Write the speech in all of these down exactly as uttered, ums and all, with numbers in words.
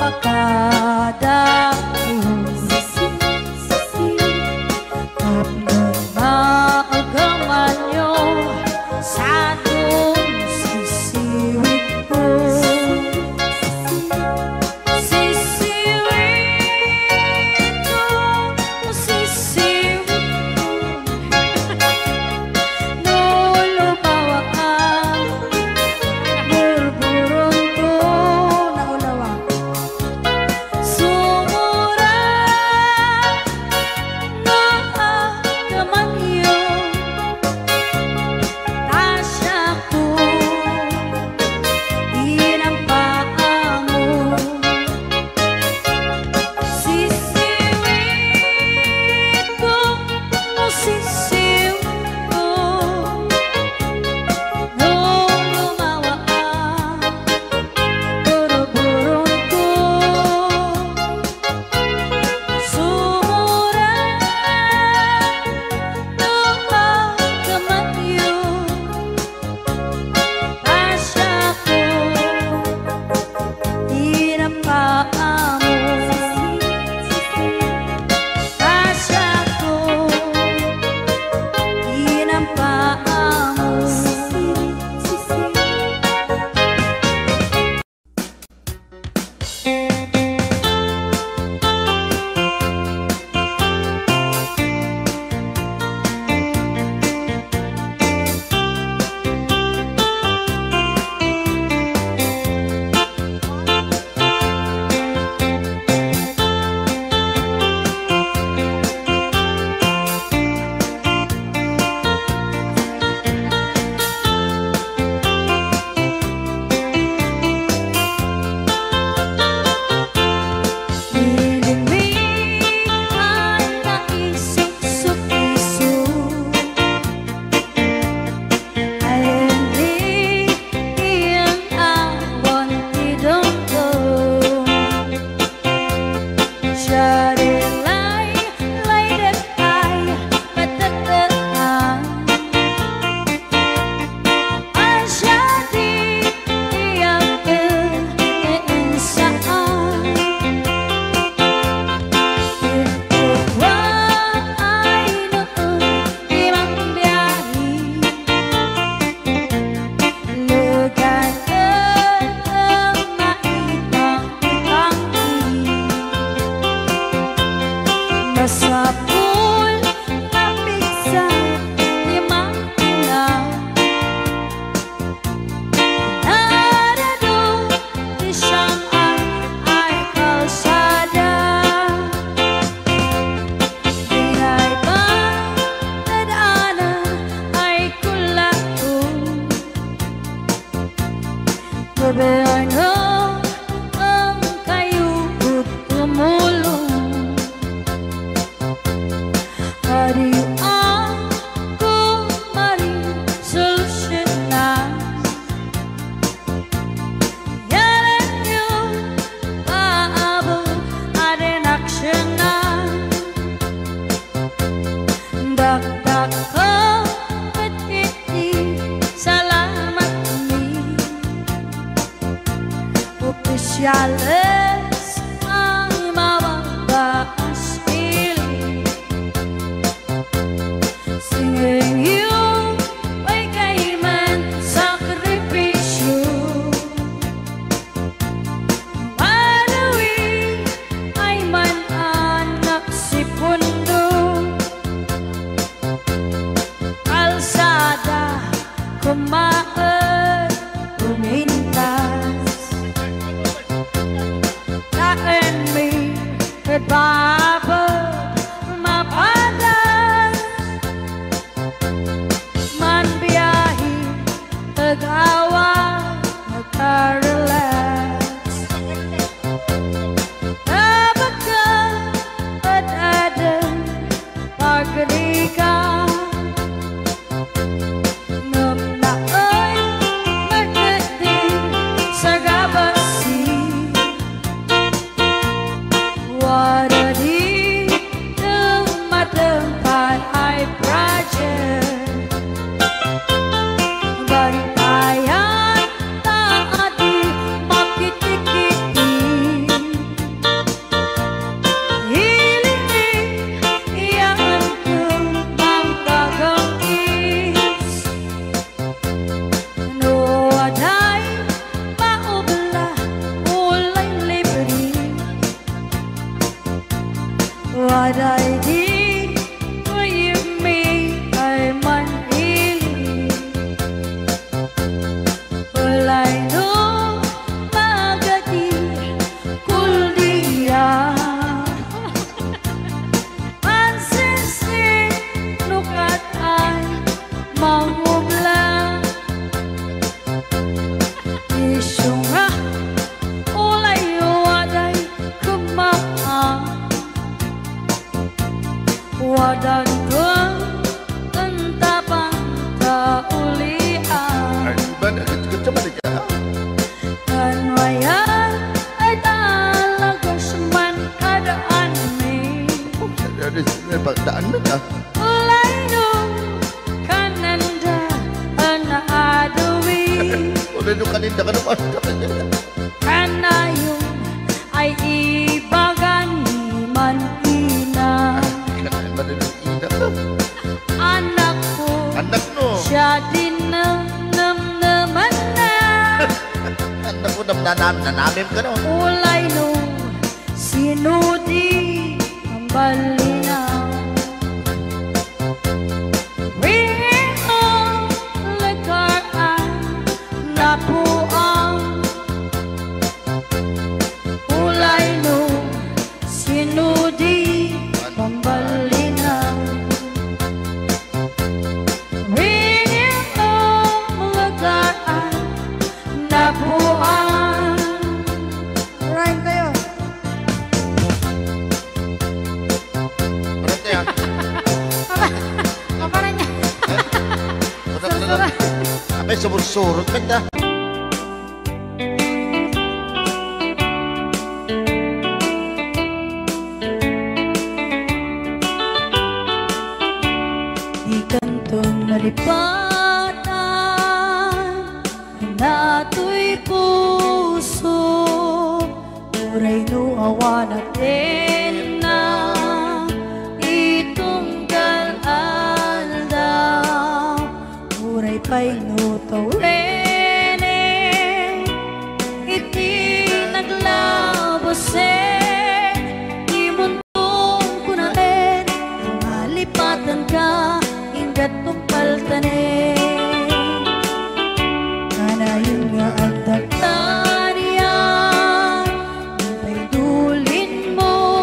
Kada tapno maagamanyo sadton sisiwitko. Sisiwitko, sisiwitko. No lumawa ka, burburonko, naulawa. Sumura, no agamanyo, ta siakto, inampaammo. Sisiwitko, sisiwitko. No lumawa ka, burburonko. Sumura, no agamanyo, ta siakto, inampaammo. Ta siakto, inampaammo. Masapul nga pigsa ti makina. Narado ti siam-am ay kalsada. Binaybat ti daanan ay kullato. Gobyerno, kayo tumulong. Adi a ko marisolusyona. Yalan yo, paabot, adin aksiyona. Dakdakkel ket iti salamatmi. Opisyales a mababa a siling. Singing you, way kayman sakripisyo. Manawi ay man anak si Pundo. Kalsada, kumaen, umintas. Kaenmi ket babet mapadas. Manbiahe, ag-away, makarelax. Tabagka, ad-aden, pagrigat. Ngem naay, makedding, sagabasi. Wada Adaydi, uyemmi ay man-ili. Ulayno, magadi, kuldia. Mansinsin, nukat ay mangubla. Isu nga, ulay waday kumaan. Wadan kun entapan ta ulian. Ay, ba, nagkatsa man ka? Kan mayan, ay talagas man kada anmi. Oh, sa-, sa-, sa-, pagdaan na ka. Ulayno, kanenda, an adawi. Ulayno, kanenda, kano ba? Kanayon ay ibagan ni man-ina. Ay, kanayon man-ina ka. Anakko, anakno, siya din namnamanan. Anakko, namnanam-, nanamim ka, no? Ulayno, sinudi ang balina. We all look our eye, napuang. Ulayno, sinudi, pambalina. We all look our eye, napuang. Rhyme kayo. Parang kaya? Apa, apa na niya? Surot. Apay, surot-surot ka ta. Di kanton malipatan natoy puso, uray no awan a tenna itunggal aldaw, uray pay no tawrene iti naglabusen, imon Tungkunaen, malipatanka, inggat tungpaltanen. Kanayon nga agdagtanian, paidulin mo,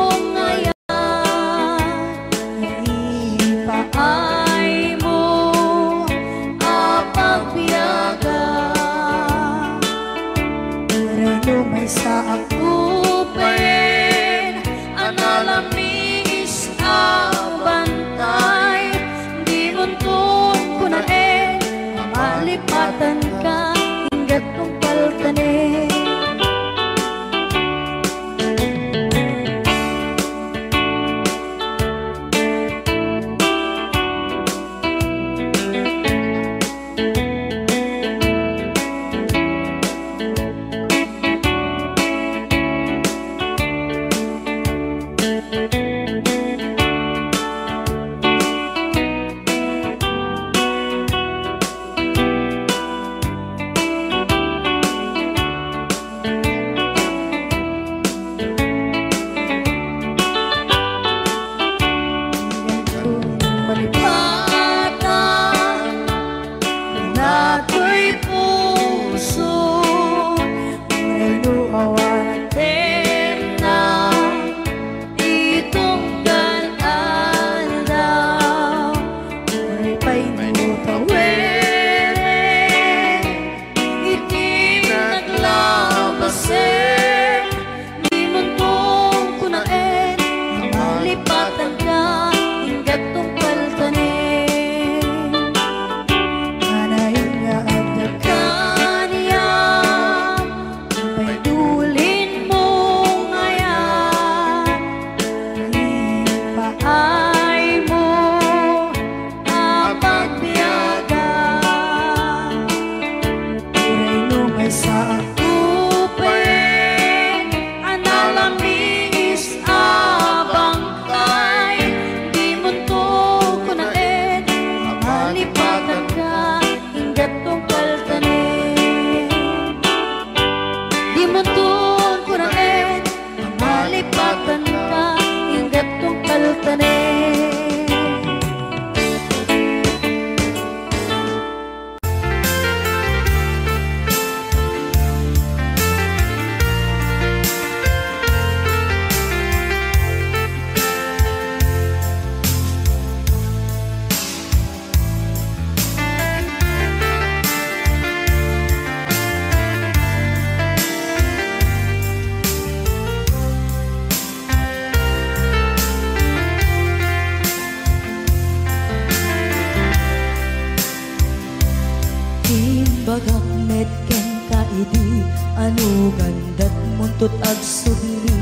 Agsubli,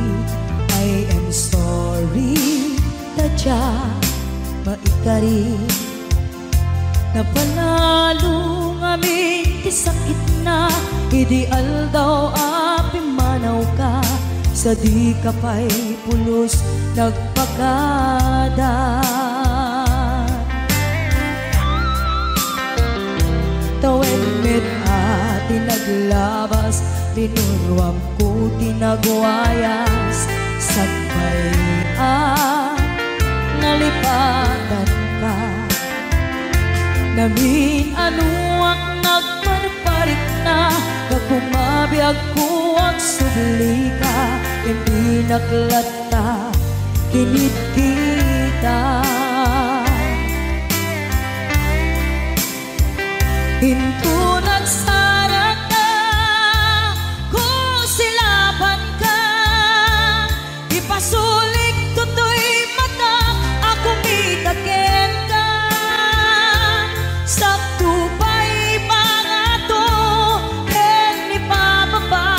I am sorry, ta dia maikari. Napalalo ngamin ti sakitna, idi aldaw a pimmanawka, sadi ka pay pulos nagpakada. Tawen met a ti naglabas, linuruamko ti nagwayas, sakbay a nalipatanka. Namin-anuak nagparparikna, gapu nga biagko agsublika, imbinak latta kinit kita. Inton agsarakka, kusilapanka, ipasulikto toy matak a kumita kenka. Sakto pay pangato ken ipababa,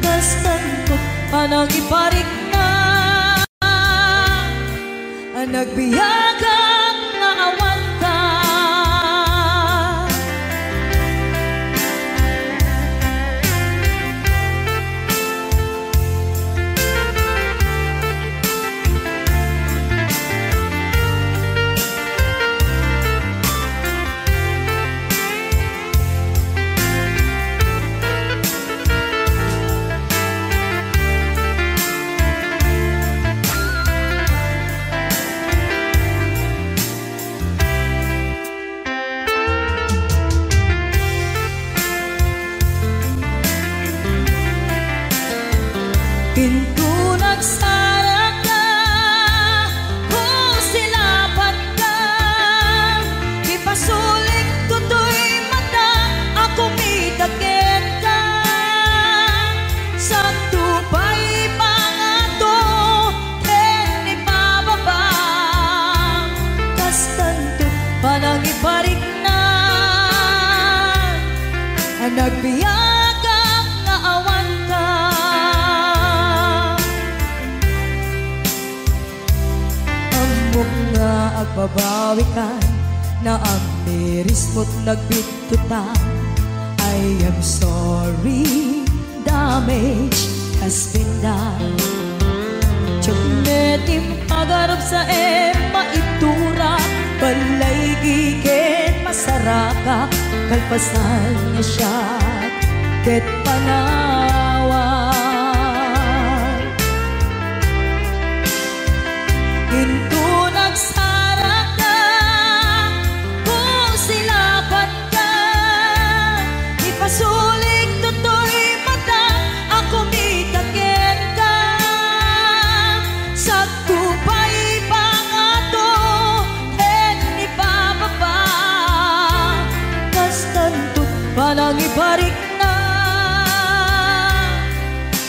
kastanto panangiparikna a nagbiagak nga awanka. Inton agsarakka, kusilapanka, ipasulikto toy matak a kumita kenka. Sakto pay pangato ken ipababa, kastanto panangiparikna a nagbiagak nga awanka. Ammok nga agbabawikan, naamirismo't nagbittotan. I am sorry, damage has been done. Diak met impagarupsaem, maiturak, ballaygi ken masarakak, kalpasan nga siak ket panawak. Inton agsarakka, kusilapanka, ipasulikto toy matak a kumita kenka. Sakto pay pangato ken ipababa, kastanto panangiparikna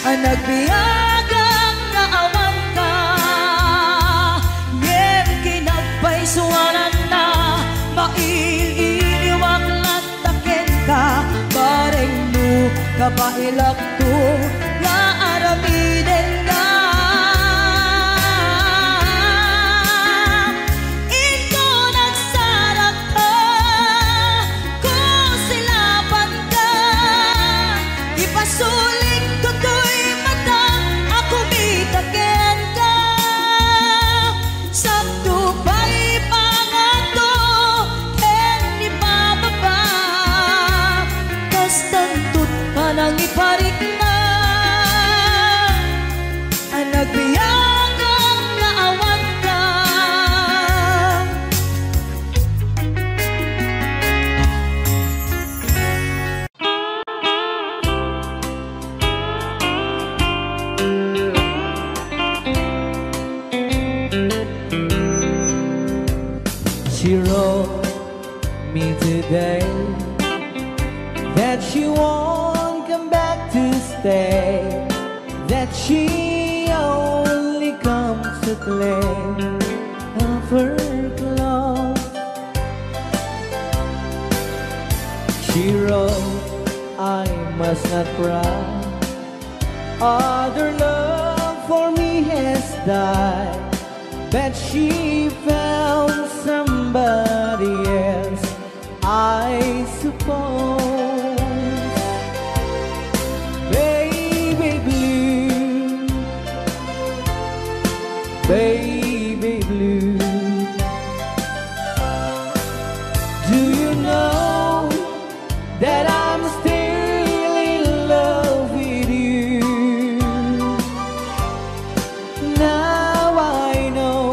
a nagbiagak nga awanka. Ngem kinagpaysuananna, mail-iliwak latta kenka, bareng no kabaelakto nga aramidenna. Inton agsarakka, kusilapanka, ipasulikto toy matak a kumita kenka. Sakto pay pangato ken ipababa, kastanto't panangiparikna a nagbiagak nga awanka. She wrote me today that she won't come back to stay, that she only comes to play of her clothes. She wrote, "I must not cry, Other love for me has died, but she found somebody else, I suppose. Baby blue, baby blue, do you know that I'm still in love with you? Now I know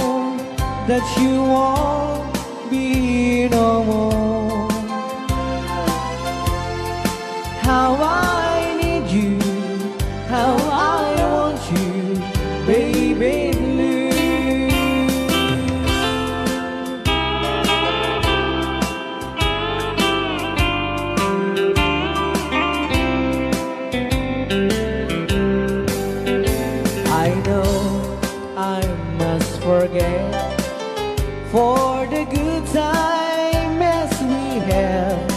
that you won't be no more. How I need you, how I want you, baby blue. I know I must forget for the good time as we have,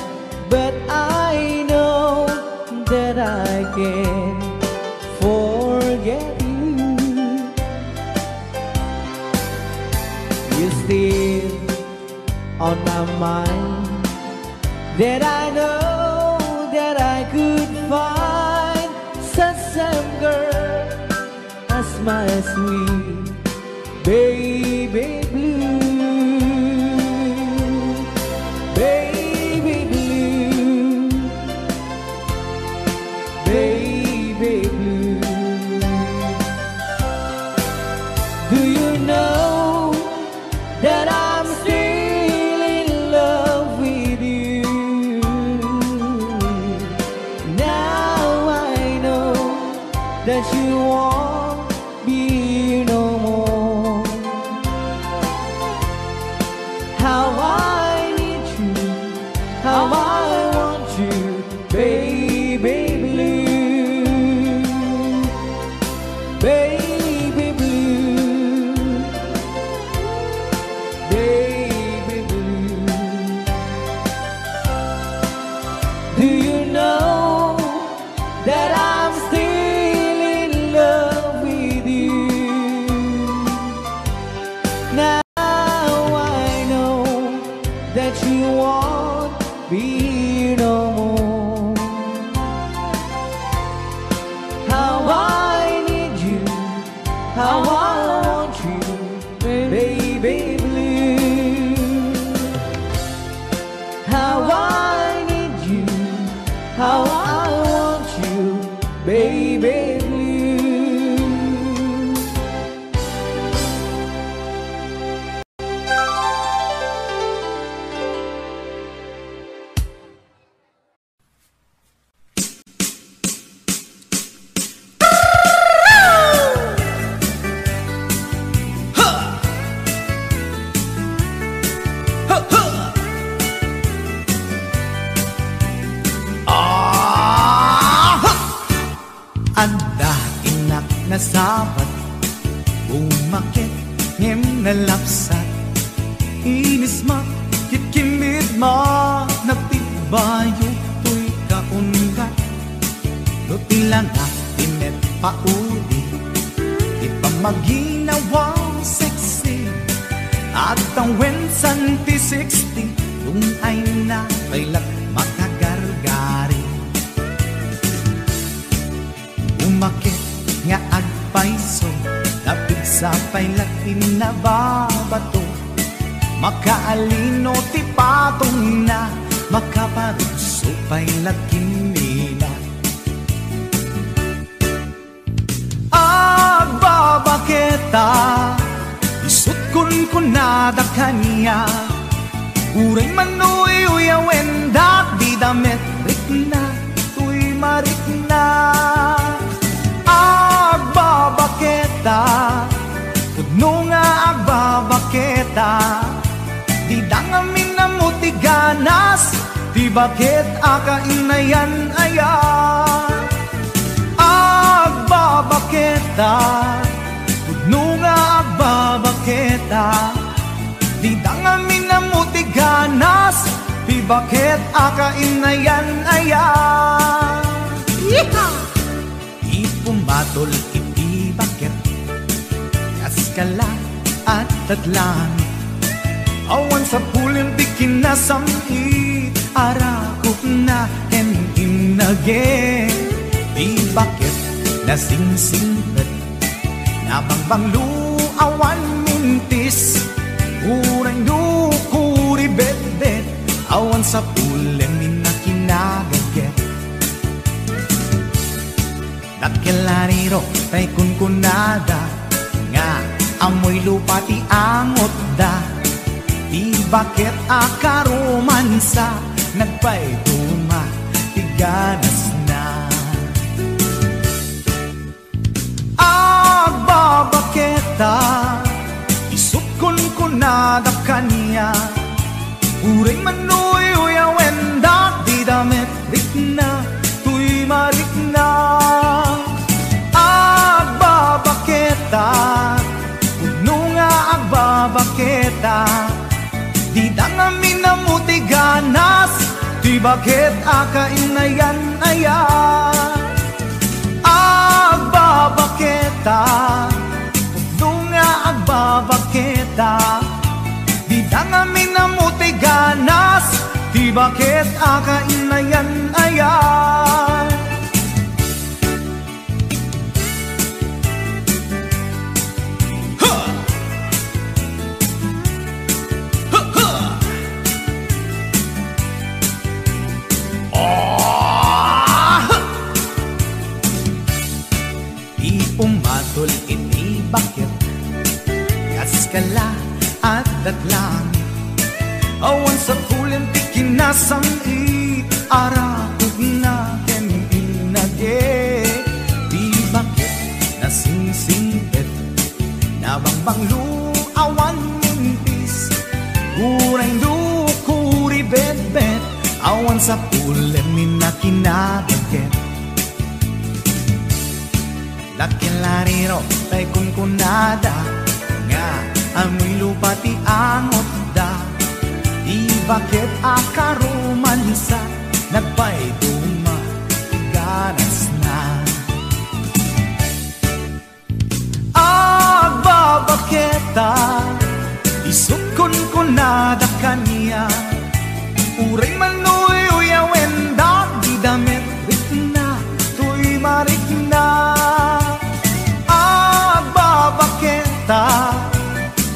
but I know that I can forget you. You still on my mind, that I know that I could find such same girl as my sweet baby blue, baby blue, baby blue. Do you know that I'm still in love with you? Now I know that you won't be no more. How I need you, how I want you, baby blue, baby blue, baby blue. Do you know that I'm still in love with you? Now I know that you won't be no more. How I need you, how I want you, baby blue. How I need you, how I want you, baby blue. Adda innak nasabat, bumakit ngem nalapsat. Inismat ket kinbidma, nagtibayo toy kaunggat. No ti langak ti met pauli, ti pammaginawa sexy, agtawen san ti sixty, dun ay na pay la makagargari. Umakit nga agpayso, napigsa pay la ti nababato. Makaalino ti patongna, makaparugso pay la ti mila. Agbabaketa, isut kunkunada kaniak. Uray man uyuyawen, dagdida met rikna, toy marikna. Agbabaketa, pudno nga agbabaketa, dida ngamin ammo ti ganas, ti baket a kainayan aya. Agbabaketa, pudno nga agbabaketa, dida ngamin ammo ti ganas, ti baket a kainayan aya. Yeehaw! Umatol iti baket, kaskala at tadlang. Awan sapulem ti kinasam-it, arakupna ken innage. Ti baket nasingsingpet, nabangbanglo awan mintis. Uray no kuribetbet, awan sapulem ni nakinageget. Dakkel a riro tay kunkunada nga ammoy lupa ti angotda. Ti baket a karumansa, nagpayduma ti ganasna. Agbabaketa, isut' kunkunada kaniak, uray manuyuyawendak ti damet, rikna toy marikna. Agbabaketa, pudno nga agbabaketa, dida ngamin ammo ti ganas, ti baket a kainayan-ayan. Agbabaketa, ti pudno nga agbabaketa, dida ngamin ammo ti ganas, ti baket a kainayan-ayan. Ha! Ha, ha! Ah! Ti umatol iti baket, kaskala at datlang. Awan sapulem ti kinasam-it, arakupna ken innage. Ti baket nasingsingpet, nabangbanglo awan mintis. Uray no kuribetbet, awan sapulem ni nakinageget. Dakkel a riro tay kunkunada nga ammoy lupa ti angotda. Ti baket a karumansa, nagpayduma ti ganasna. Agbabaketa, isut' kunkunada kaniak, uray manuyuyawendak ti damet, rikna toy marikna. Agbabaketa,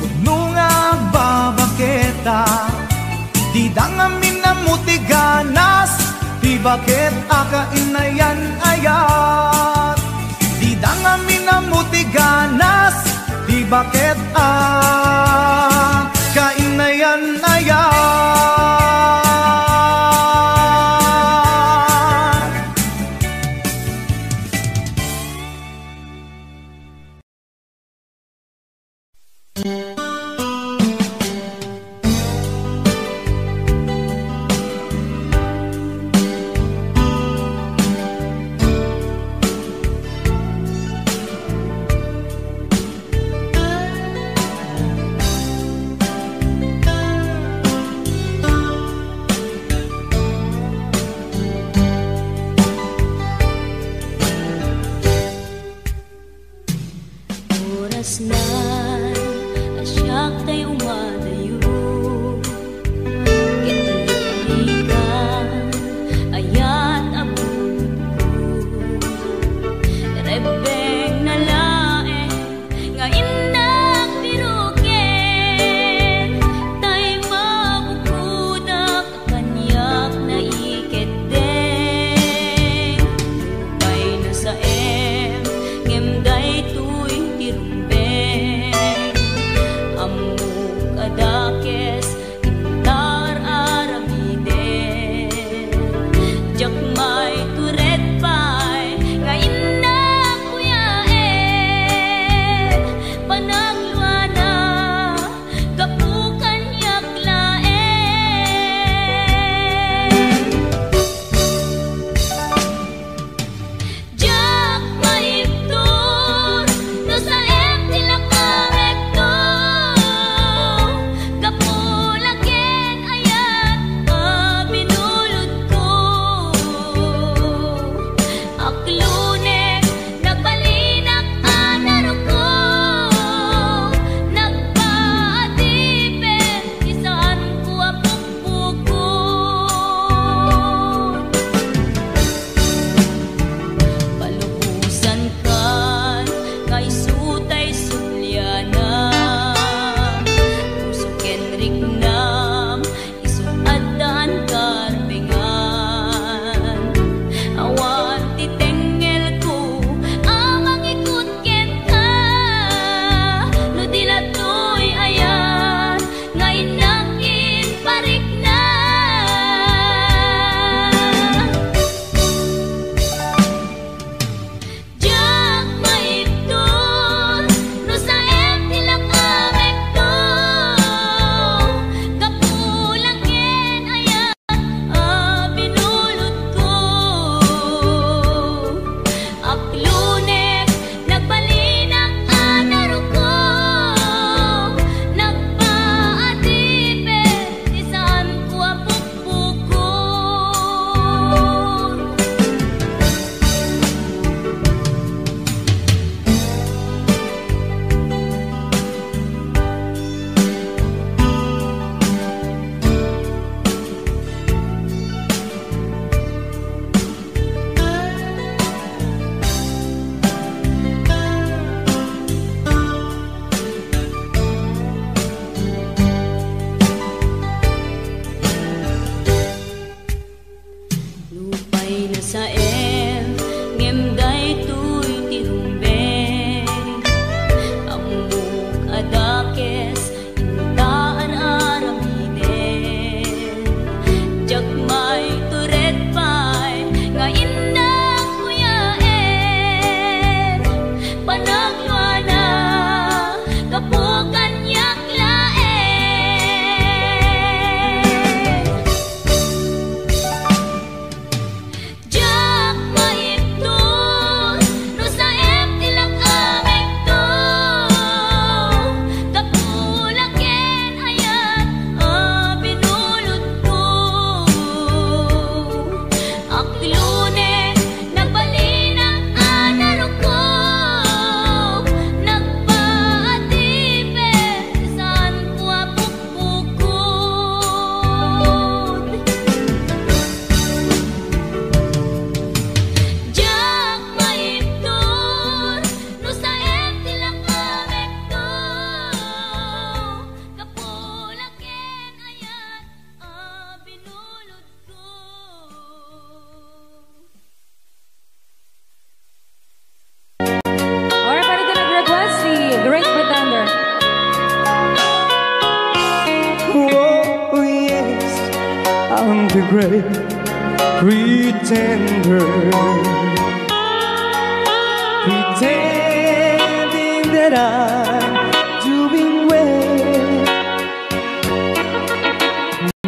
pudno nga agbabaketa, dida ngamin ammo ti ganas, ti baket a kainayan-ayan. Dida ngamin ammo ti ganas, ti baket a kainayan-ayan. Orasnan a siak tay umadayo, ket liklikan, ayat a bukod. Rebbengna laeng nga innak piruken, tay mabukodak kaniak naikeddeng. Nupay nasaem, ngem daytoy ti rumbeng. Ammok a Wana, gapu kaniak laeng. Diak maibtur no saem ti lak-amekto. Gapu la ken ayat a binulodko. Aklone, nagbalin a narukop, nagpaatipes, saanko a bukbukod. Diak maibtur no saem ti lak-amekto. Gapu la ken ayat a binulodko. Alright, pwede na nag-request si Great Pretender. Oh, yes, I'm the great pretender. Pretending that I'm doing well.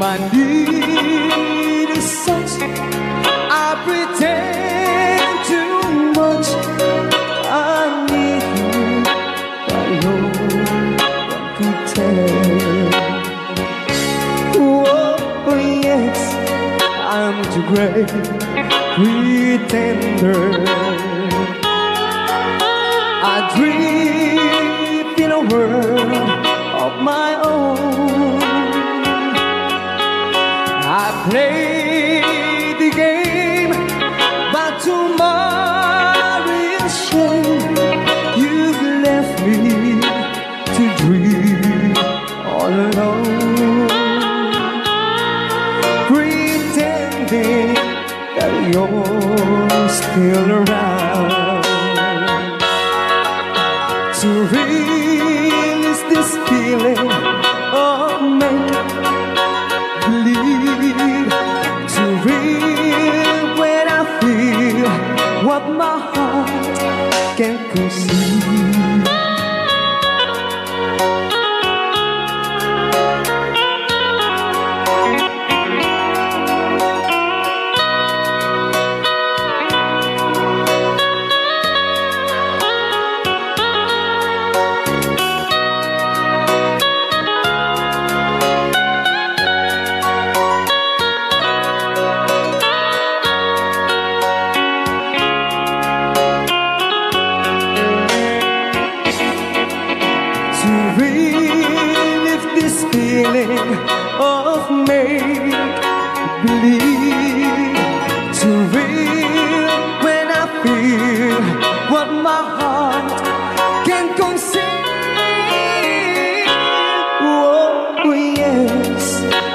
My need is such, I pretend too much. I need you, but no one could tell. Oh, yes, I'm too great pretender. I drift in a world of my own. I play the game, but to my real shame, you've left me to drift all alone, pretending that you're still around. To release this feeling of make believe, to real when I feel what my heart can conceive. To relieve this feeling of make believe, to real when I feel what my heart can conceive. Oh, yes,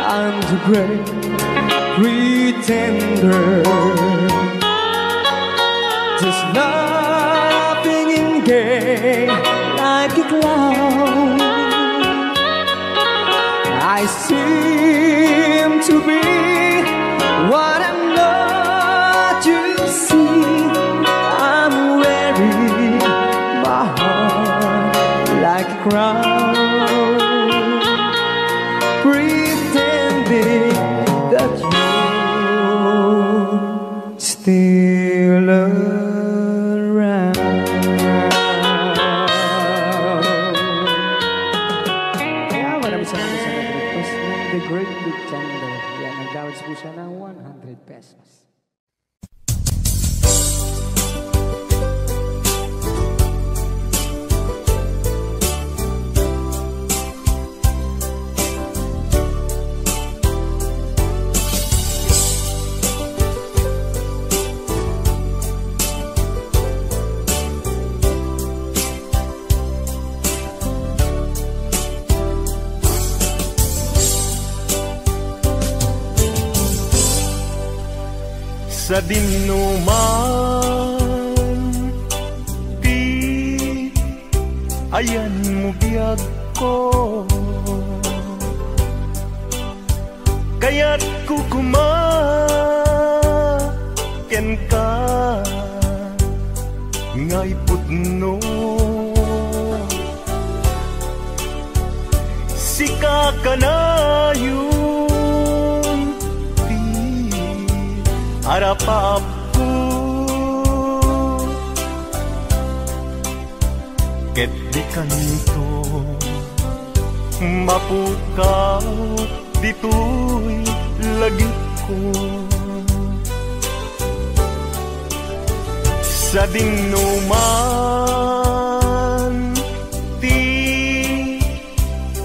I'm the great pretender. Just laughing in gay like a clown. I seem to be what I'm not, you see. I'm wearing my heart like a crown, pretending that you're still around. Kaya maraming salamat sa nag-request ng The Great Big Thunder. Yan, nagdawat po siya ng one hundred pesos. Sadinoman ti ayanmo biagko, kayatko koma kenka nga ipudno. Kanayon ti arapaapko, ket di kanito mapukaw ditoy lagipko. Sadingno man ti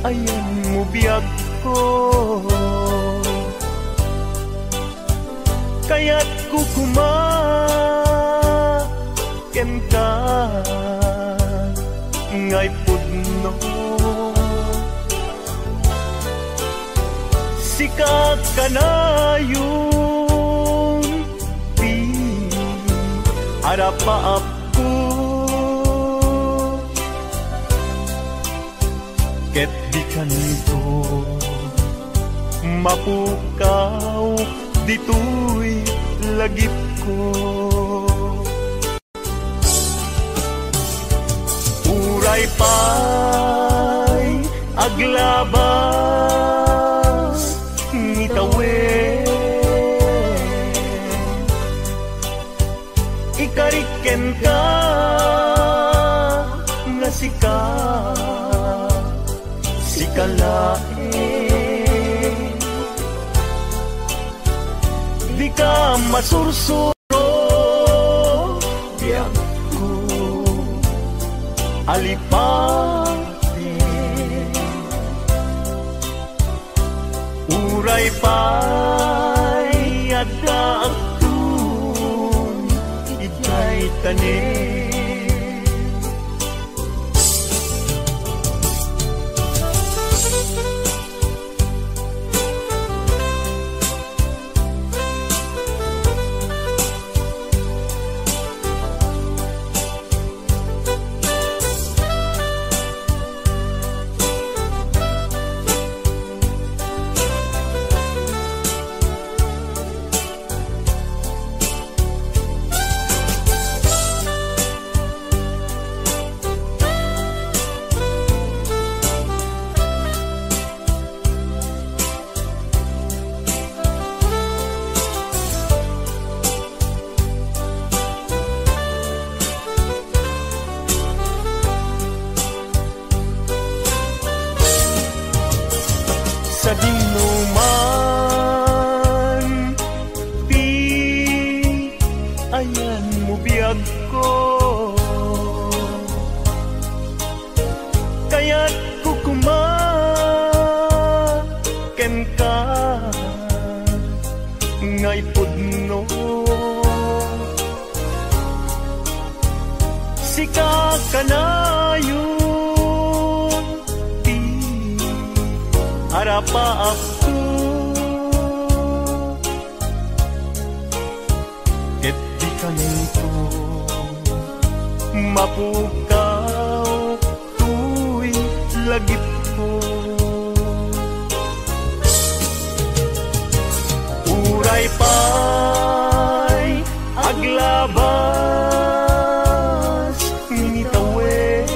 ayanmo biagko. Kayatko koma kenka ngay pudno. Sika kanayon ti arapaapko. Ket di kanito mapukaw ditoy lagipko. Uray pay aglabas ngitawen, ikarik kenka nga sika, sika laeng. Dika masursuro, biagko, alipate. Uray pay adda agtun idiay tanem. Sadingno man ti ayanmo biagko. Kayatko koma kenka ngay pudno. Sika kanayon ti arapaapko. Ket di kanito mapukaw toy lagipko. Uray pay aglabas ngitawen,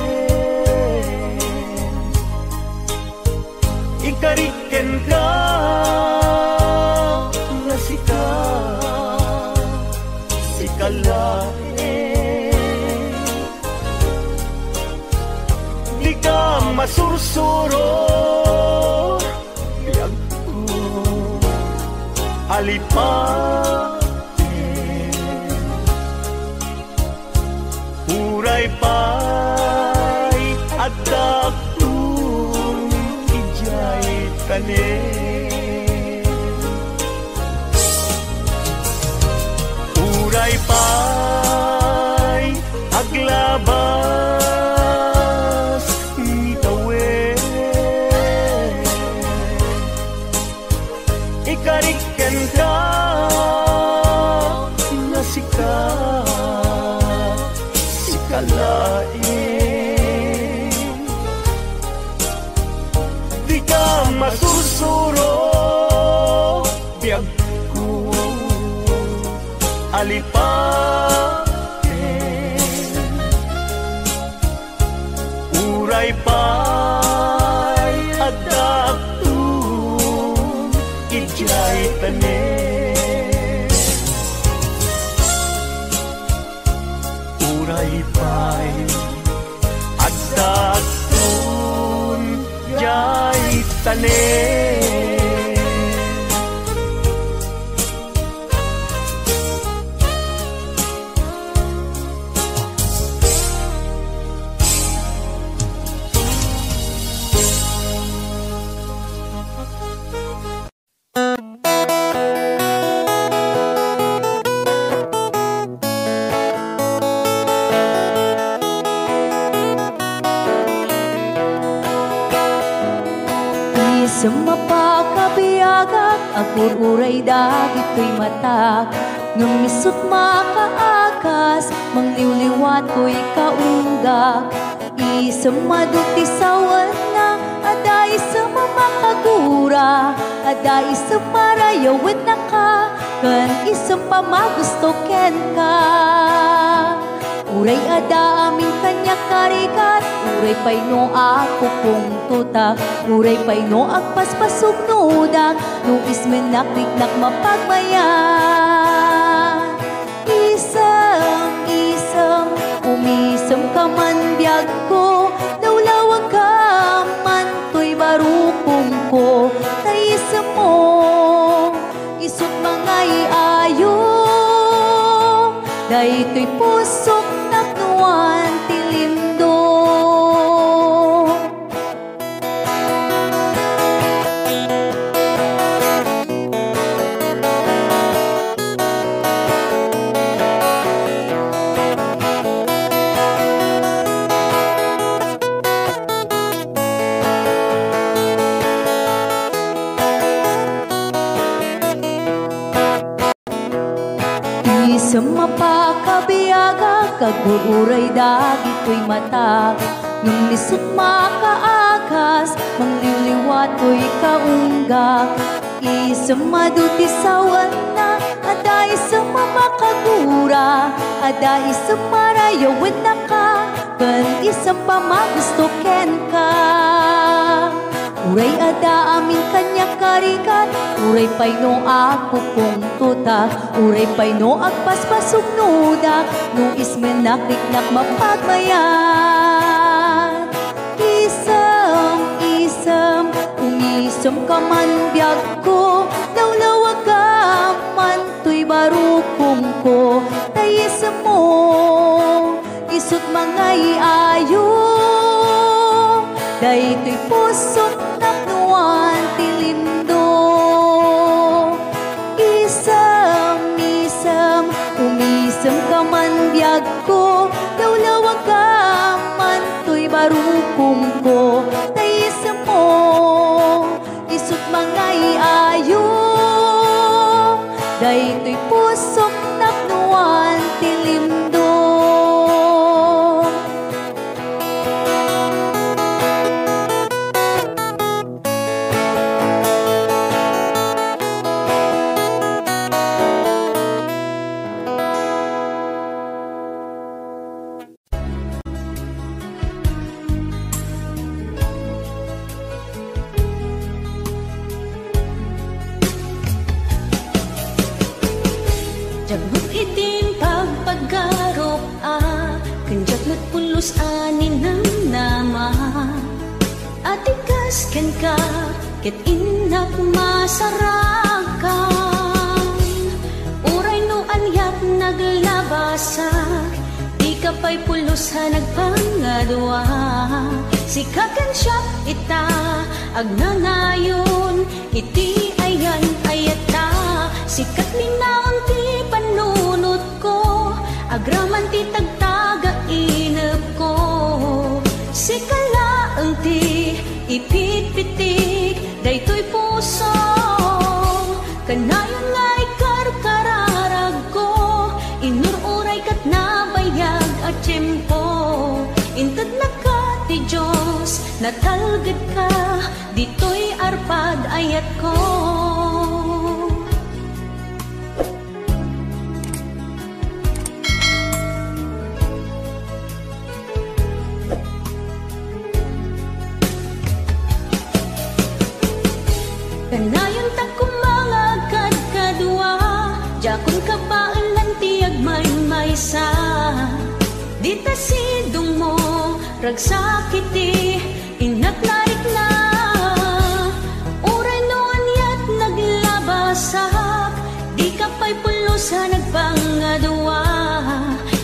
ikarik kenka nga sika, sika laeng. Dika masursuro, biagko, alipate. Uray pay adda agtun idiay tanem. Uray pay aglabas ngitawen, ikarik kenka nga sika, sika laeng. Dika masursuro, biagko, alipate. Uray pay adda agtun tanem. Uray pay adda agtun diay tanem. Isem a pakabiagak, agur-uray dagitoy matak. Ngem isut' makaagas, mangliwliwa toy kaunggak. Isem adu ti sawenna, adda isem a makagura, adda isem a rayawennaka, ken isem a magusto kenka. Uray adda amin kaniak a rigat, uray pay no agpupungtotak, uray pay no agpaspasugnodak, no ismennak riknak mapagmayat. Isem, isem, umisemka man biagko, lawlawagka man toy barukongko, ta isemmo, isut' mangay-ayo, daytoy pusok tapnoan ti lindo. Isem a pakabiagak, agur-uray dagitoy matak. Ngem isut' makaagas, mangliwliwa toy kaunggak. Isem adu ti sawenna, adda isem a makagura, adda isem a rayawennaka, ken isem a magusto kenka. Uray adda amin kaniak a rigat, uray pay no agpupungtotak, uray pay no agpaspasugnodak, no ismennak riknak mapagmayat. Isem, isem, umisemka man biagko, lawlawagka man toy barukongko, ta isemmo, isut' mangay-ayo, daytoy pusok tapnoan ti lindo. Isem, isem, umisemka man biagko, lawlawagka man toy barukongko, ta isemmo, isut' mangay-ayo, daytoy pusok tapnoan ti lindo. Diak met itin pagpagarup a, ken diak met pulos a ninamnama. Atikas kenka, ket innak masarakan. Uray no aniak naglabasak, dika pay pulos a nagpangadua. Sika ken siak ita, agnanayon iti ayan-ayatta. Sika met naon ti panunot ko, agraman ti tagtagainepko. Sika laeng ti ipitpitik daytoy puso. Kanayon nga ikarkararagko, inur-uray ket nabayag a tiempo. Intednaka ti Dios, natalgedka, ditoy arpad ayatko. Kanayon ta kumangag kad Ragsak iti innak narikna, uray no aniat naglabasak, dika pay pulos a nagpangadua.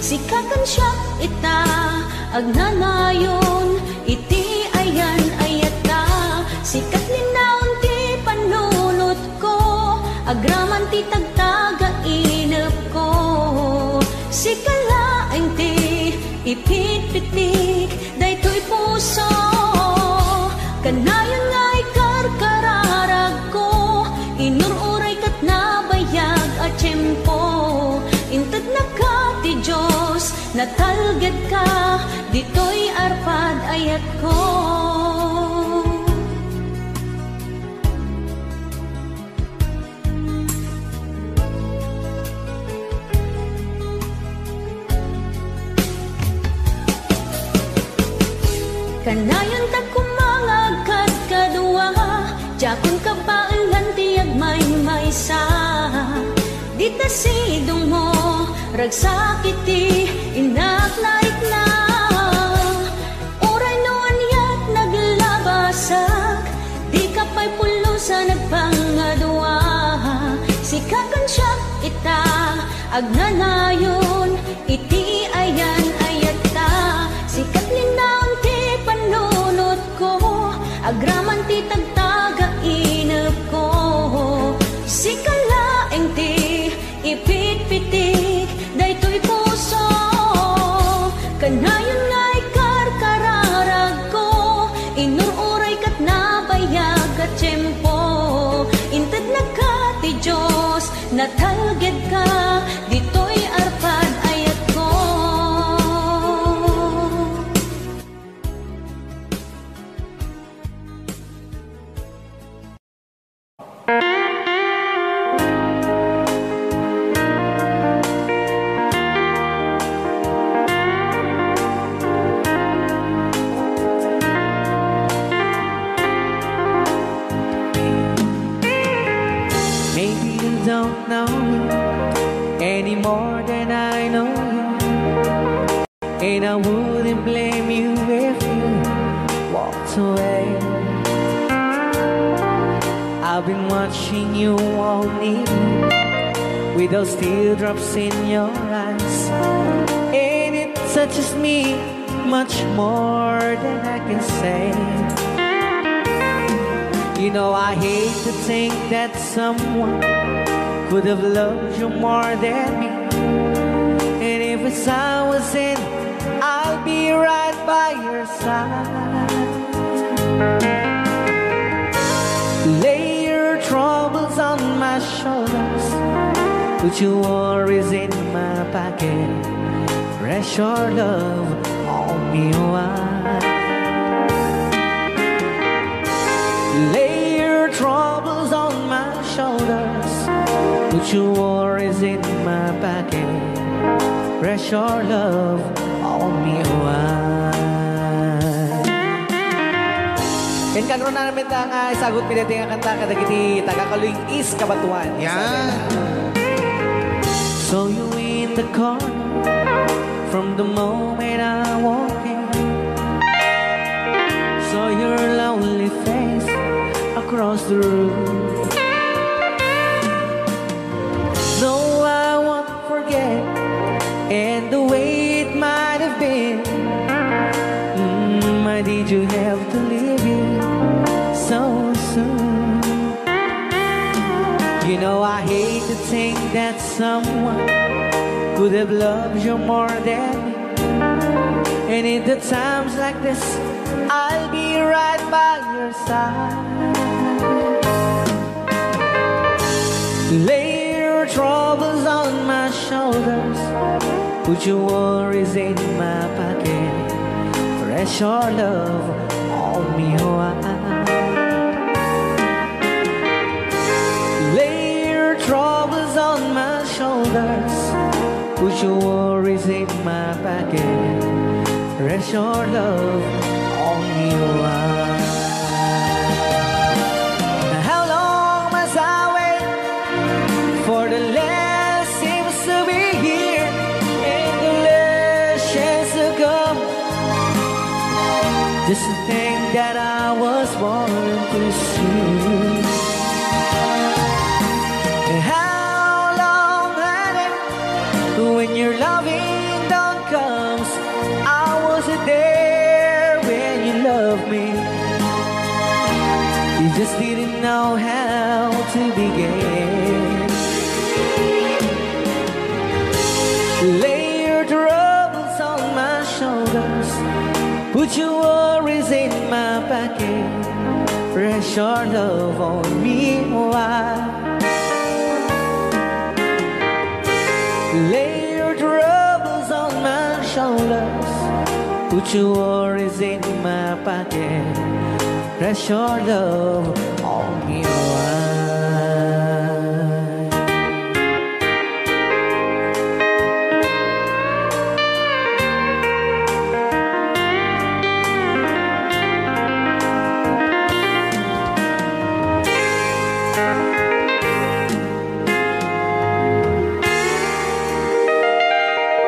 Sika ken siak ita, agnanayon iti ayan-ayatta. Sika ti linaon ti panunotko, agraman ti tagtagainepko. Sika laeng ti ipitpitik daytoy puso. Kanayon nga ikarkararagko, inur-uray ket nabayag a tiempo. Intednaka ti Dios, natalgedka, ditoy arpad ayatko. Kanayon ta koma nga agkadkadua, diakon kabaelan ti agmaymaysa. Dita sidongmo, ragsak iti innak narikna. Uray no aniat naglabasak, dika pay pulos a nagpangadua. Sika ken siak ita, agnanayon iti ayan-ayatta. Sika ti linaon ti panunotko, agraman ti tagtagainepko. Sika laeng ti ipitpitik daytoy puso. Kanayon nga ikarkararagko, inur-uray ket nabayag a tiempo. Intednaka ti Dios, natalgedka, ditoy arpad ayatko. Maybe you don't know me any more than I know you. And I wouldn't blame you if you walked away. I've been watching you all evening with those teardrops in your eyes. And it touches me much more than I can say. You know, I hate to think that someone could have loved you more than me. And if it's I was in, I'll be right by your side. Lay your troubles on my shoulders, put your worries in my pocket. Rest your love on me, why? Lay your troubles on my shoulders, put your worries in my pocket. Rest your love on me, why? Ken kagrunaanmi ta nga isagut mi daytoy nga kanta kadagiti taga-Caluing East, Cabatuan. Yan. Saw you in the corner from the moment I walked in. Saw your lonely face across the room. No, I won't forget, and the way it might have been. Mm, why did you have to leave here so soon? You know, I hate to think that someone could have loved you more than me. And in the times like this, I'll be right by your side. Lay your troubles on my shoulders, put your worries in my pocket. Rest your love on me, why? Lay your troubles on my shoulders, put your worries in my pocket. Rest your love on me, why? How long must I wait for the last seems to be here and the last chance to come? Just to think that I was born to see. How long had it when your loving dawn comes? I wasn't there when you loved me. You just didn't know how to begin. Lay your troubles on my shoulders. Put your worries in my pocket. Rest your love on me, why? Lay your troubles on my shoulders. Put your worries in my pocket. Rest your love on me, why?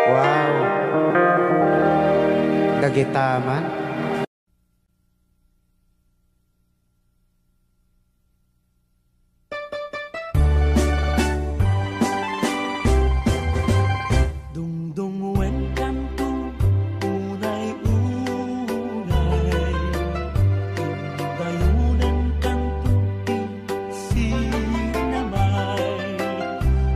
Wow. Dagita man. Dungdungwenkanto unay-unay, dayonenkanto ti sinamay,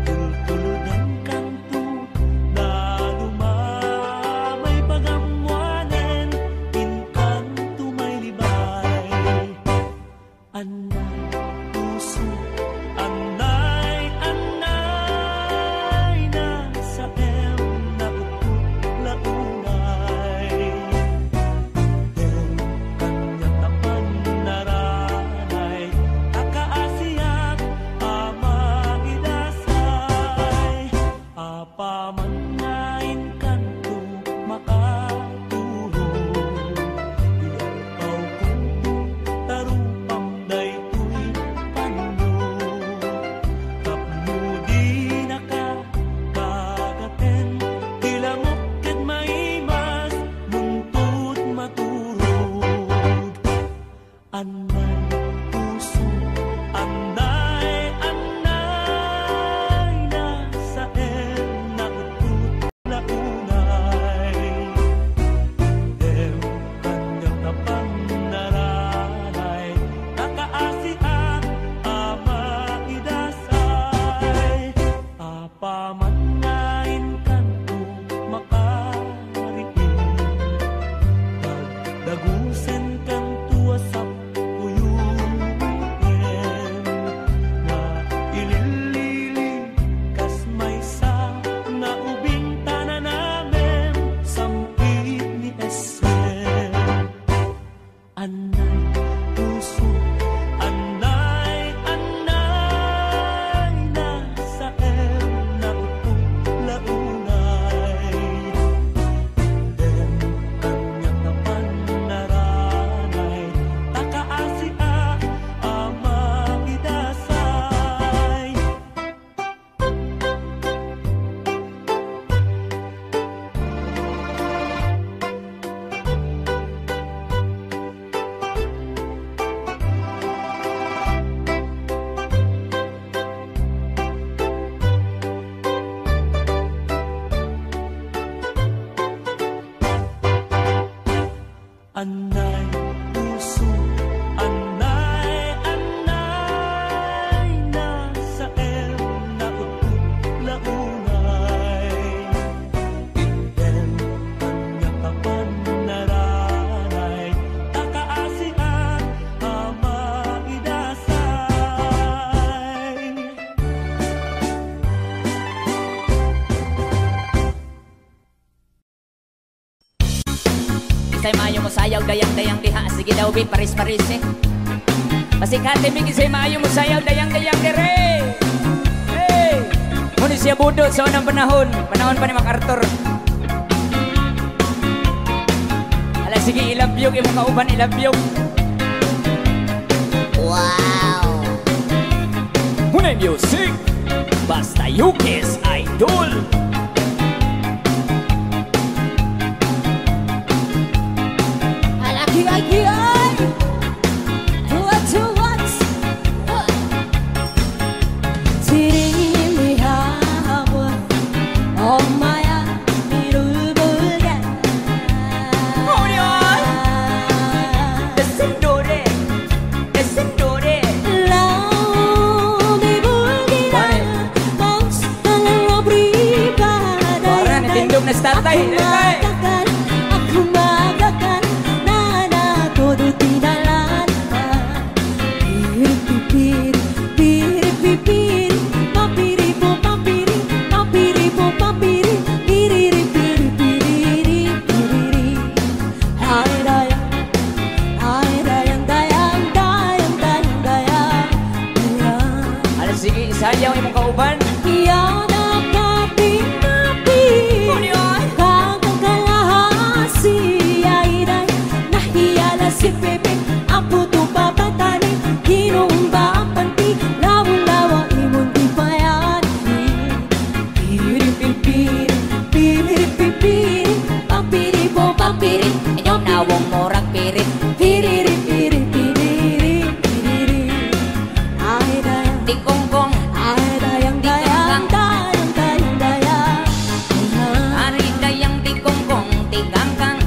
tultuldenkanto na dumamay, pagammoanen inkanto may libay. Anay puso, anay, anay, nasaem, nautput la unay. Dem kaniak a pannaranay, a kaasiak a maidasay. Apaman nga inkanto makaturog, iyalpawkonto ta rupam daytoy panunot. Tapno dinaka kagaten ti lamok ket maimas, muntot maturog. Anay puso, anay, anay, nasaem, nautput la unay. Dem kaniak a pannaranay, a kaasiak a maidasay. Apaman nga inkanto makariing, dagdagusenkanto a sapuyutem, nga ilillili kas maysa nga ubing ta nanamem, sampit ni Esem. Anay puso, anay, anay, nasaem, nautput la unay. Dem kaniak a pannaranay, ta kaasiak a maidasay. Anay puso, anay, anay, nasaem, nautput la unay. Item kaniak a pannaranay, ta kaasiak a maidasay. Say maayo mo sayaw, dayang-dayang diha. Sige daw, bi, paris-paris, eh. Pasikati, bi, say maayo mo sayaw, dayang-dayang dire. Hey! Muni siya budot sa unang panahon. Panahon pa ni MacArthur. Ala, sige, ilabyog, imo kauban, ilabyog. Wow! Muni music! Basta Yukis Idol. Alaki ay Magakal, ako magakal, nana todo tinalan. Piri, pipiri, piri, pipiri, papiri, po, papiri, papiri, po, papiri, piriri, piri, piriri, piriri. Ay, dayang, ay, dayang, dayang, dayang, dayang, dayang, dayang. Ala, sige, isayaw imong kauban. Iya na kapi-mapi. Ano yan? Kakakalahasi, ay, dayang, nahiya la si Pepe. Apo to papatani, kinumba ang panti, lawa-lawa imong di payan. Piri, piri, piri, piri, piri, piri, pampiri po, pampiri. Inyo nawong murag pirit. Piriri, piri, piriri, piriri. Ay, dayang. Tikongkong. Ay, dayang, dayang, dayang, dayang, dayang. Ari dayang tikongkong, tikangkang.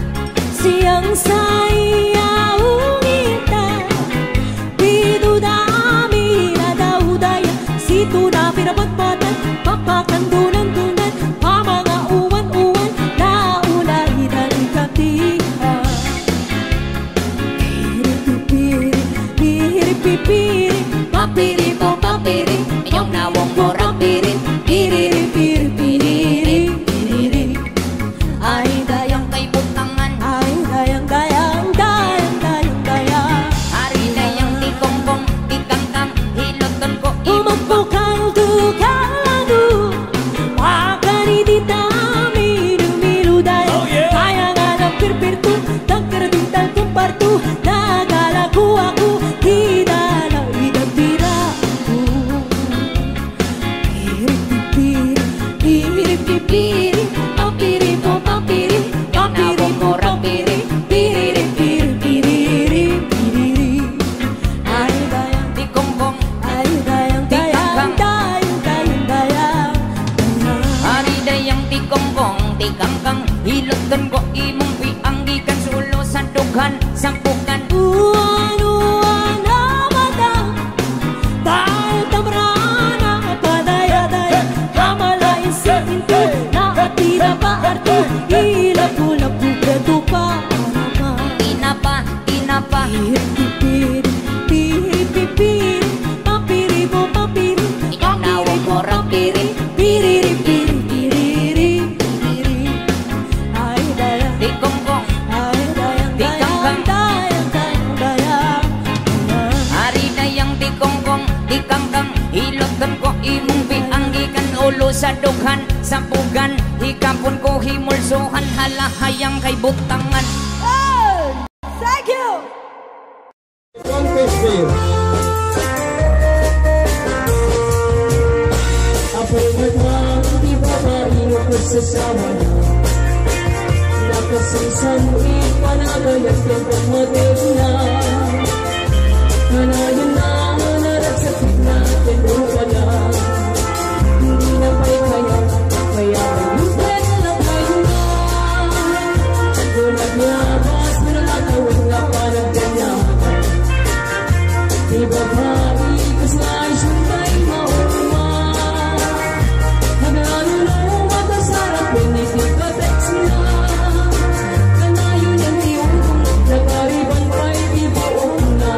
Siyang saya ungita. Piduda mi na daudaya, situ na pinapatpatan, papakandunan-dunan, pamangauwan-uwan, nauna ida ni Katia. Piri, pipiri, piri, pipiri, papiri, po, papiri, inyong nawong mo rapirin, piriri, piri, piriri, piriri. Ay, dayang kay butangan. Ay, dayang, dayang, dayang, dayang, dayang. Ari dayang tikongkong, tikangkang, hiloton ko. Umagpukal, tukal, adu. Pakari di tami, dumilu dayang. Oh, yeah. Kaya nga ng pirpirtu, tagkar di tal kumpartu. Nagalaku ako, di na lang idatira. Piri, pipiri, piri, pipiri, papiri, po, papiri, papiri, po, papiri, piriri, piri, piriri, piriri. Ay, dayang, tikongkong, ay, dayang, tikangkang, dayang, dayang, dayang, dayang. Ari dayang tikongkong, tikangkang, hiloton ko imong biang gikan sa ulo sa dughan, sa bukan. Uwan, uwan, amatang. Tal tamrana, padaya-daya, kamala isipinto, na atina pa arto, ilapu-lapu, gato pa, arama. Tinapa, tinapa. Piri, pipiri, piri, pipiri, papiri mo, papiri, ikaw na papiri mo, rapiri, piriri, piri, piriri, piriri. Ay, dayang. Tikongkong. Ay, dayang, tikangkang, dayang, dayang, dayang. Ari dayang tikongkong, tikangkang, hiloton ko imong biang gikan ulo sa dughan, sa bugan, hikapon ko himulsuhan, halahayang kay butangan. Oh! Thank you! One fifty. Apay nga ti babai nga kasasawana. Nakasingsan iti panagayat ken pammategna. Kanayon na nga naragsakit na ken rupana. Hindi na pay kaya, kaya malupen na kayo na. At kung nagyabas, pinalataw nga panagganyan. Di babai, kas nga isun kay mauma. Nagano no, matasarap, piniti ka text na. Kanayon ang tiudong, nakariban pa'y di bauna.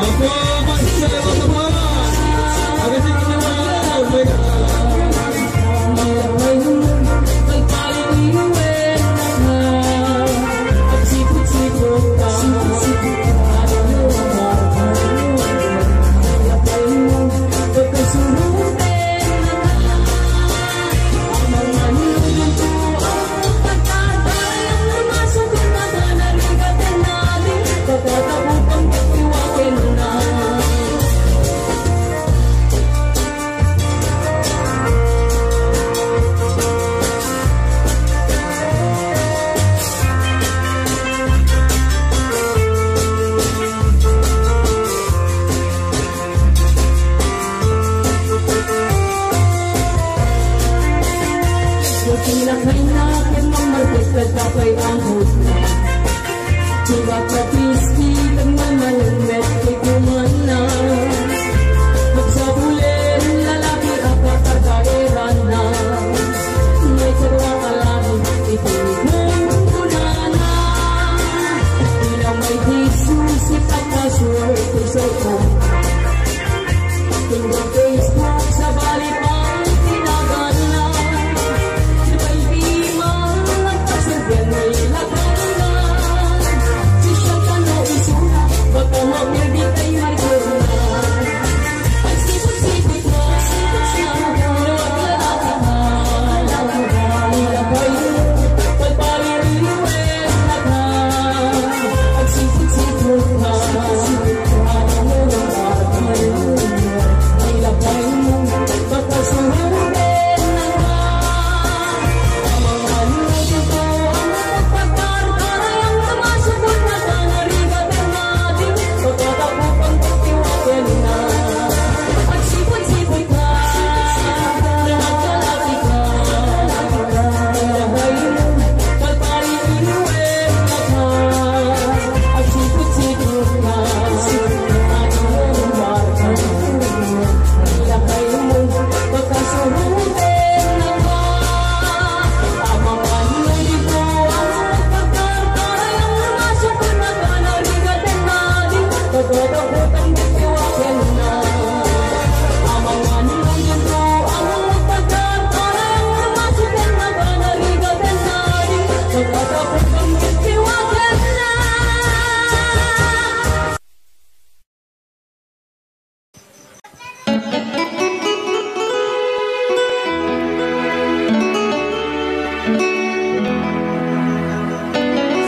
Opo, Marcelo Taparan. Agad yung ginawa. Oh my God.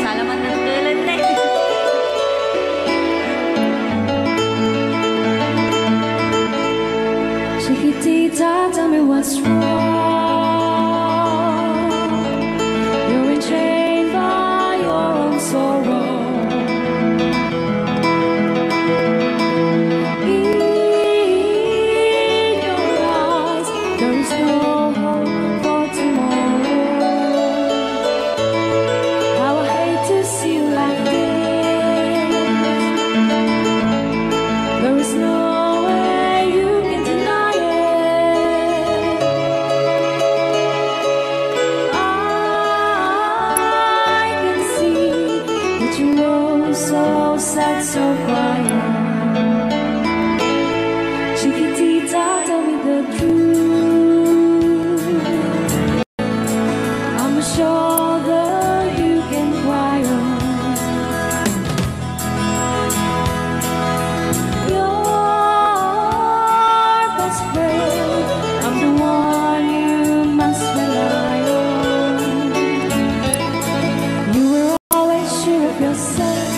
Salamat ng tulad na. Chiquitita, tell me what's wrong. You're enchained by your own sorrow. In your eyes, there is no hope for tomorrow. How I hate to see you like this. There is no way you can deny it. I can see that you know, so sad, so quiet. Chiquitita, tell me the truth. I'm a shoulder you can cry on. Your best friend, I'm the one you must rely on. You were always sure of yourself.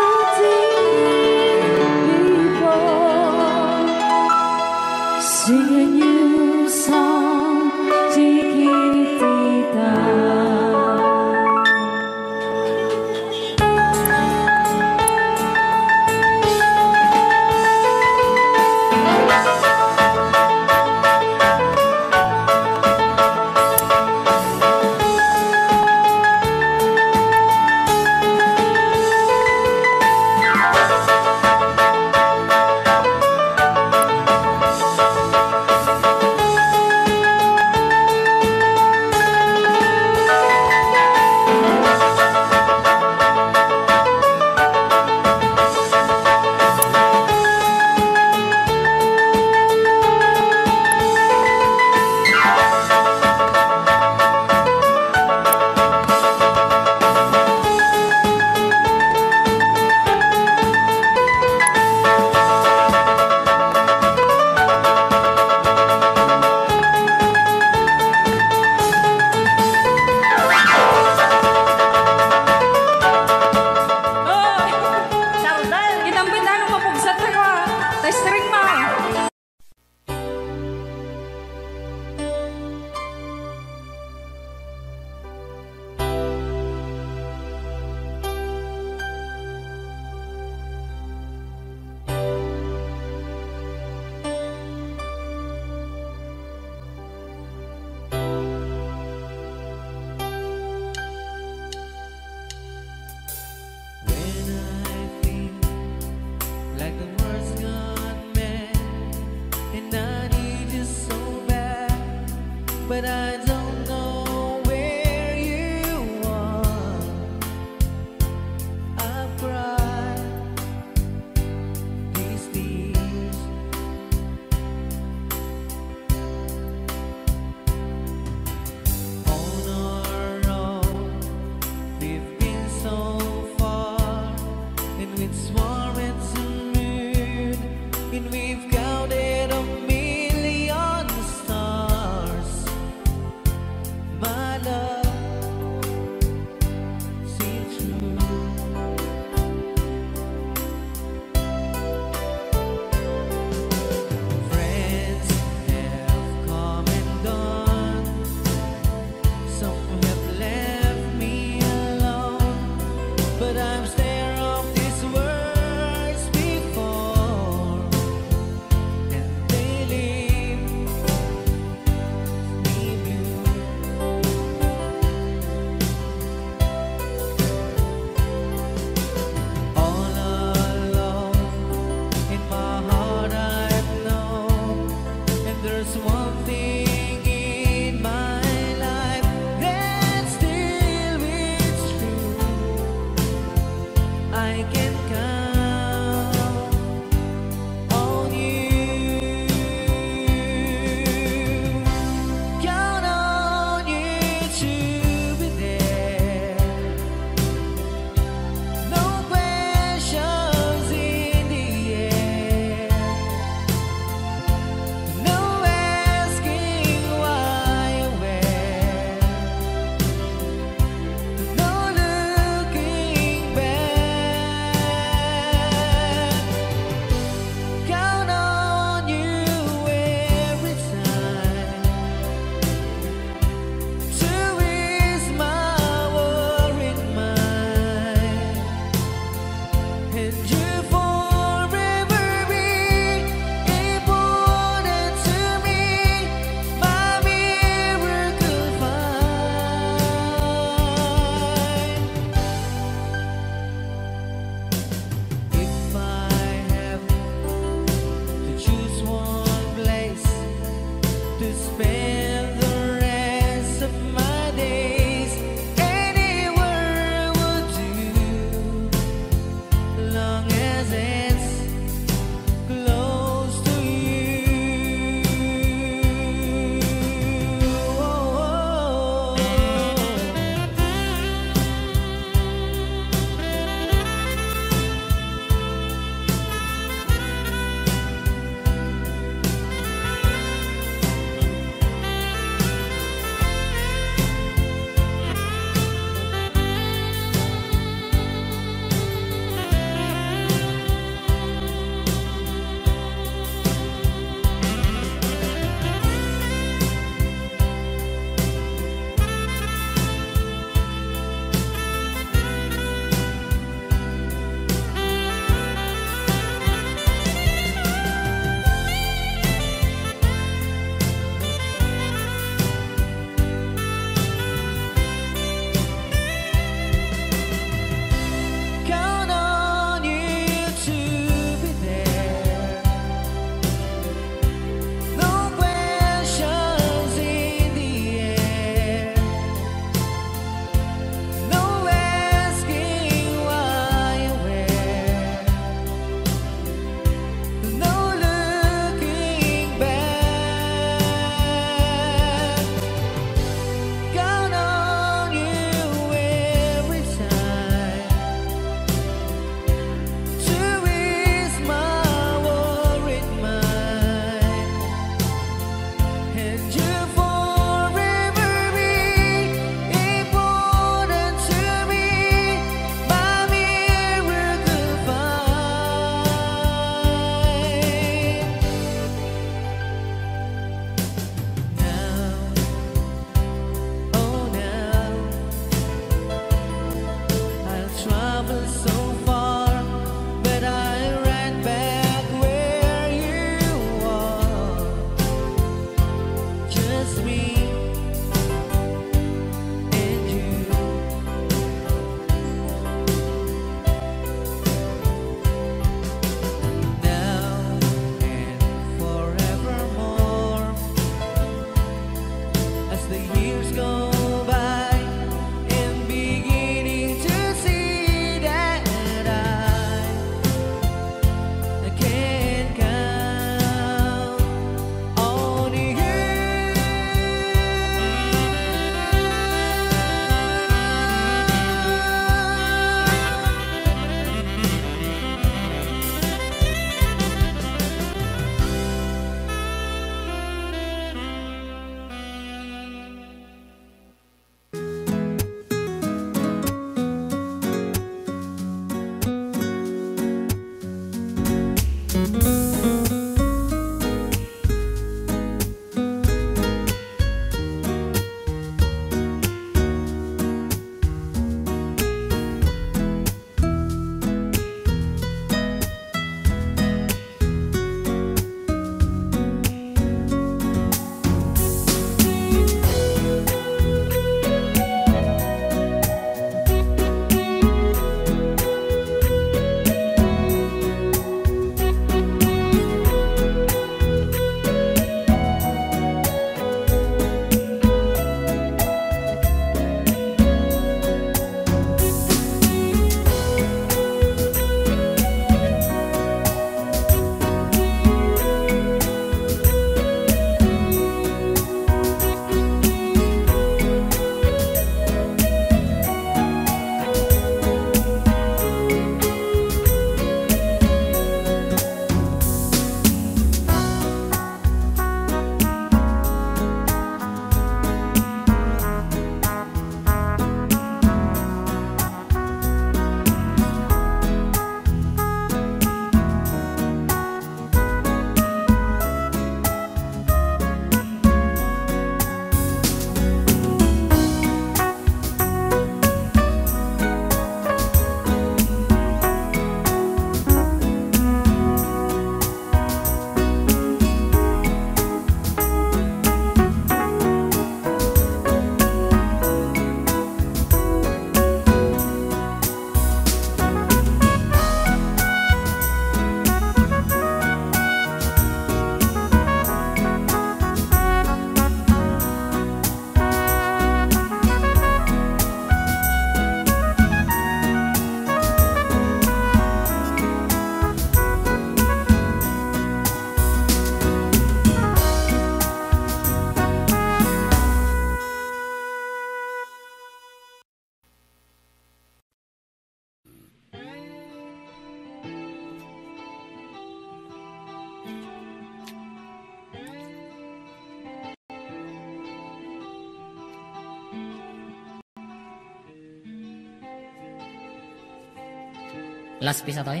Laspis atoy?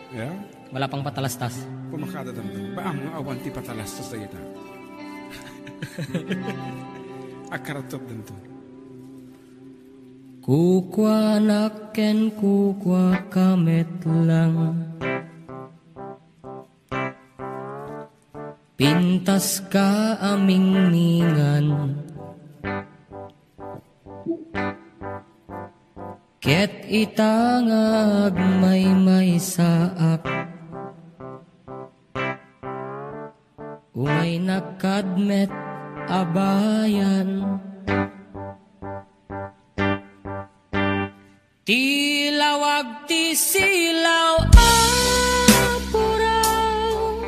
Yeah? Wala pang patalastas. Kumakada danto. Ba, amo nga awan ti patalastas dagita. Akaratop danto. Kukuanak ken kukuaka met lang. Pintaska a mingmingan. Ket ita nga agmaymaysaak, umaynak kad met a bayan. Ti lawag ti silaw a puraw,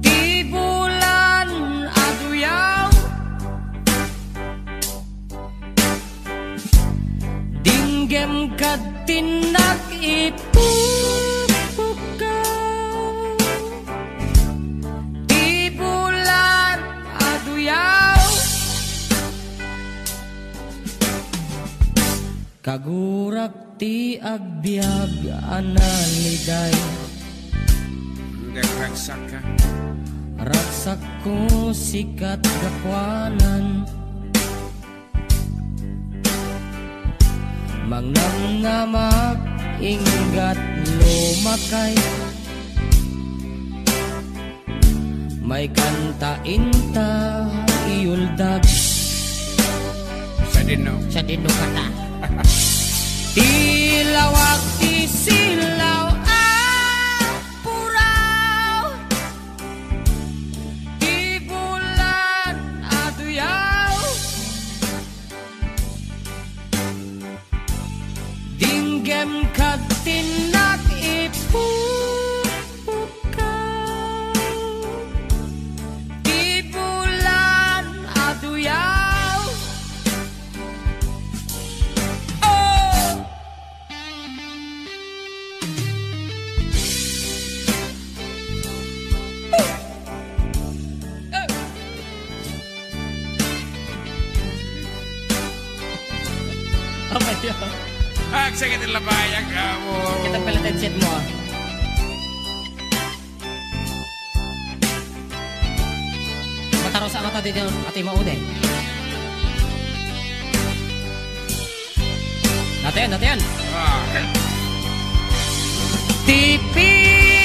ti bulan a duyaw. Dinggem kad tinnak ipupukkaw, ti bulan a duyaw. Kagurak ti agbiag a naliday. Nagkagsakka. Ragsakko sikat gapuanan. Mangnamnamak inggat lumakay. Maikanta inta iyuldag. Sadino. Sadino kata. Ti lawag ti silaw a puraw. Ti bulan a duyaw. Dinggem kad tinnak ipupukkaw, ti bulan a duyaw. Oh! Amay, ah. Agsakit ang labayag, amo. Kita pala headset mo, ah. Mataros ang ata dito, ati maude. Natayan, natayan. Ah. Ti pintasmo,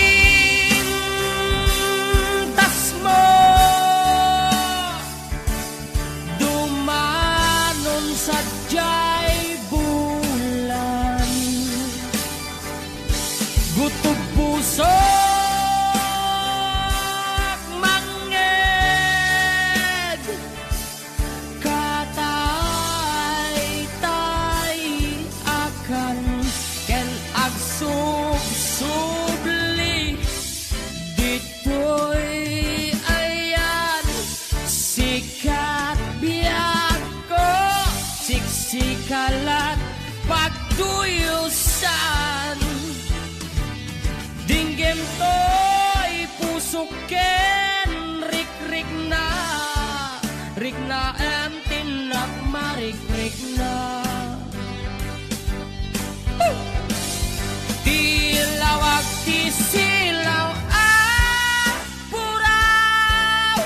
dumanon sadiay bulan. Gutob pusok mangngeg. Kataytay akan ken agsubsubli ditoy ayan. Sikat biagko, siksikalat pagduyosan. Dinggem toy pusok ken rikrikna, riknaem tinnak marikrikna. Ti lawag ti silaw a puraw,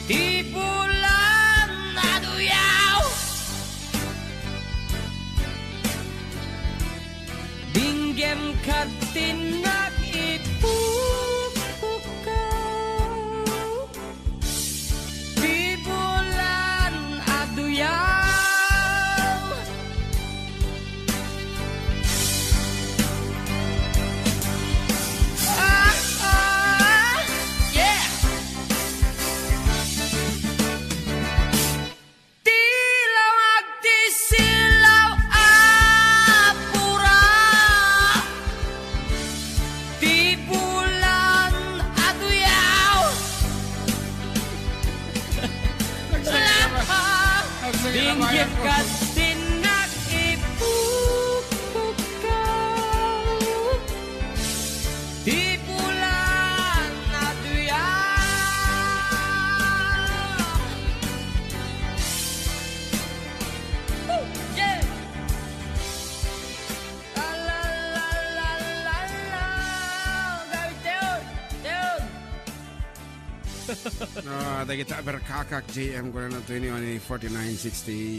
ti bulan a duyaw. Dinggem kad tinnak ipupukkaw, ti bulan a duyaw. Ah, ah, yeah. Ti lawag ti silaw a pura, ti bulan a duyaw. Laha, dinggem kad tinnak ipupukkaw. Ti bulan a duyaw. Woo! Yeah! Ah, dagita Berkakak J M Corona twenty-one forty-nine sixty.